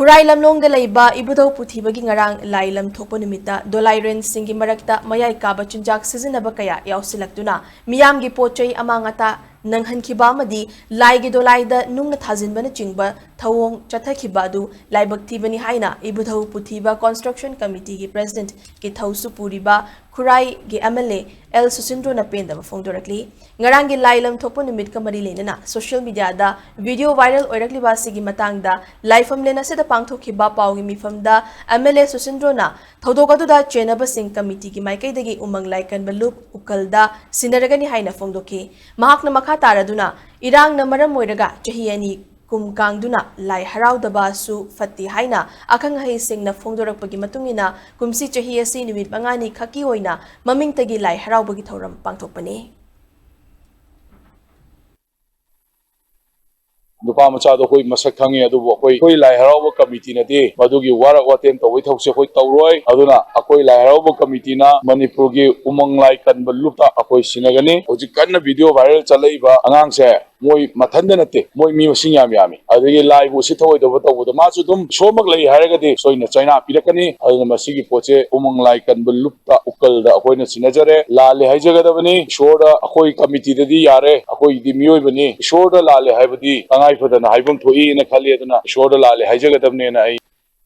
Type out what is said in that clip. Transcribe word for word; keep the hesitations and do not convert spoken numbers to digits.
ꯈꯨꯔꯥꯏ ꯂꯝꯂꯣꯡꯗ ꯂꯩꯕ ꯏꯕꯨꯙꯧ ꯄꯨꯊꯤꯕꯒꯤ ꯉꯔꯥꯡ ꯂꯥꯏ ꯂꯝ ꯊꯣꯛꯄ ꯅꯨꯃꯤꯠꯇ ꯗꯣꯂꯥꯏꯔꯦꯟꯁꯤꯡꯒꯤ ꯃꯔꯛꯇ ꯃꯌꯥꯏ ꯀꯥꯕ ꯆꯤꯟꯖꯥꯛ ꯁꯤꯖꯤꯟꯅꯕ ꯀꯌꯥ ꯌꯥꯎꯁꯤꯜꯂꯛꯇꯨꯅ ꯃꯤꯌꯥꯝꯒꯤ ꯄꯣꯠ ꯆꯩ ꯑꯃꯥꯡ ꯑꯇꯥ ꯅꯪꯍꯟꯈꯤꯕ ꯑꯃꯗꯤ ꯂꯥꯏꯒꯤ ꯗꯣꯂꯥꯏꯗ ꯅꯨꯡꯅ ꯊꯥꯖꯤꯟꯕꯅꯆꯤꯡꯕ ꯊꯧꯑꯣꯡ ꯆꯠꯊꯈꯤꯕ ꯑꯗꯨ ꯂꯥꯏꯕꯛ ꯊꯤꯕꯅꯤ ꯍꯥꯏꯅ ꯏꯕꯨꯙꯧ ꯄꯨꯊꯤꯕ construction committeeꯒꯤ presidentꯀꯤ ꯊꯧꯁꯨ ꯄꯨꯔꯤꯕ ꯈꯨꯔꯥꯏꯒꯤ MLA ꯑꯦꯜ ꯁꯨꯁꯤꯟꯗ꯭ꯔꯣꯅ ꯄꯦꯟꯗꯕ ꯐꯣꯡꯗꯣꯔꯛꯂꯤ꯫ ꯉꯔꯥꯡꯒꯤ ꯂꯥꯏ ꯂꯝ ꯊꯣꯛꯄ ꯅꯨꯃꯤꯠꯀ ꯃꯔꯤ ꯂꯩꯅꯅ social mediaꯗ video viral ꯑꯣꯏꯔꯛꯂꯤꯕ ꯑꯁꯤꯒꯤ ꯃꯇꯥꯡꯗ ꯂꯥꯏꯐꯝꯂꯦꯟ ꯑꯁꯤꯗ ꯄꯥꯡꯊꯣꯛꯈꯤꯕ ꯄꯥꯎꯒꯤ ꯃꯤꯐꯝꯗ MLA ꯁꯨꯁꯤꯟꯗ꯭ꯔꯣꯅ ꯊꯧꯗꯣꯛ ꯑꯗꯨꯗ ꯆꯦꯟꯅꯕꯁꯤꯡ committeeꯒꯤ ꯃꯥꯏꯀꯩꯗꯒꯤ ꯎꯃꯪ ꯂꯥꯏ ꯀꯟꯕ ꯂꯨꯞ ꯎꯀꯜꯗ ꯁꯤꯟꯅꯔꯒꯅꯤ ꯍꯥꯏꯅ ꯐꯣꯡꯗꯣꯛꯈꯤ꯫ ꯃꯍꯥꯛꯅ ꯃꯈꯥ ꯇꯥꯔꯗꯨꯅ, ꯏꯔꯥꯡꯅ ꯃꯔꯝ ꯑꯣꯏꯔꯒ ꯆꯍꯤ ꯑꯅꯤ ꯀꯨꯝ ꯀꯥꯡꯗꯨꯅ ꯂꯥꯏ ꯍꯔꯥꯎꯗꯕꯁꯨ ꯐꯠꯇꯦ ꯍꯥꯏꯅ ꯑꯈꯪ ꯑꯍꯩꯁꯤꯡꯅ ꯐꯣꯡꯗꯣꯔꯛꯄꯒꯤ ꯃꯇꯨꯡ ꯏꯟꯅ ꯀꯨꯝꯁꯤ ꯆꯍꯤ ꯑꯁꯤ ꯅꯨꯃꯤꯠ ꯃꯉꯥꯅꯤ ꯈꯛꯀꯤ ꯑꯣꯏꯅ ꯃꯃꯤꯡꯇꯒꯤ ꯂꯥꯏ ꯍꯔꯥꯎꯕꯒꯤ ꯊꯧꯔꯝ ꯄꯥꯡꯊꯣꯛꯄꯅꯤ꯫ ꯅꯨꯄꯥ ꯃꯆꯥꯗꯣ ꯑꯩꯈꯣꯏ ꯃꯁꯛ ꯈꯪꯉꯤ, ꯑꯗꯨꯕꯨ ꯑꯩꯈꯣꯏ ꯑꯩꯈꯣꯏ ꯂꯥꯏ ꯍꯔꯥꯎꯕ ꯀꯃꯤꯇꯤꯅꯗꯤ ꯃꯗꯨꯒꯤ ꯋꯥꯔꯛ ꯋꯥꯇꯦꯝ ꯇꯧꯕꯒꯤ ꯊꯕꯛꯁꯦ ꯑꯩꯈꯣꯏ ꯇꯧꯔꯣꯏ꯫ ꯑꯗꯨꯅ ꯑꯩꯈꯣꯏ ꯂꯥꯏ ꯍꯔꯥꯎꯕ ꯀꯃꯤꯇꯤꯅ ꯃꯅꯤꯄꯨꯔꯒꯤ ꯎꯃꯪ ꯂꯥꯏ ꯀꯟꯕ ꯂꯨꯞꯇ ꯑꯩꯈꯣꯏ ꯁꯤꯟꯅꯒꯅꯤ꯫ ꯍꯧꯖꯤꯛ ꯀꯟꯅ video viral ꯆꯠꯂꯛꯏꯕ ꯑꯉꯥꯡꯁꯦ ꯃꯣꯏ ꯃꯊꯟꯇ ꯅꯠꯇꯦ, ꯃꯣꯏ ꯃꯤ ꯃꯁꯤꯡ ꯌꯥꯝ ꯌꯥꯝꯃꯤ꯫ ꯑꯗꯒꯤ ꯂꯥꯏꯕꯨ ꯎꯁꯤꯠ ꯊꯑꯣꯏꯗꯕ ꯇꯧꯕꯗ ꯃꯥꯁꯨ ꯑꯗꯨꯝ ꯏꯁꯣꯔꯃꯛ ꯂꯩ ꯍꯥꯏꯔꯒꯗꯤ ꯏꯁꯣꯔꯅ ꯆꯩꯅꯥ ꯄꯤꯔꯛꯀꯅꯤ꯫ ꯑꯗꯨꯅ ꯃꯁꯤꯒꯤ ꯄꯣꯠꯁꯦ ꯎꯃꯪ ꯂꯥꯏ ꯀꯟꯕ ꯂꯨꯞꯇ ꯎꯀꯜꯗ ꯑꯩꯈꯣꯏꯅ ꯁꯤꯟꯅꯖꯔꯦ꯫ ꯂꯥꯜꯂꯦ ꯍꯥꯏꯖꯒꯗꯕꯅꯤ꯫ ꯏꯁꯣꯔꯗ, ꯑꯩꯈꯣꯏ ꯀꯃꯤꯇꯤꯗꯗꯤ ꯌꯥꯔꯦ, ꯑꯩꯈꯣꯏꯒꯤꯗꯤ ꯃꯤꯑꯣꯏꯕꯅꯤ꯫ ꯏꯁꯣꯔꯗ ꯂꯥꯜꯂꯦ ꯍꯥꯏꯕꯗꯤ ꯇꯉꯥꯏ ꯐꯗꯅ ꯍꯥꯏꯐꯝ ꯊꯣꯛꯏꯅ ꯈꯜꯂꯤ꯫ ꯑꯗꯨꯅ ꯏꯁꯣꯔꯗ ꯂꯥꯜꯂꯦ ꯍꯥꯏꯖꯒꯗꯕꯅꯦꯅ ꯑꯩ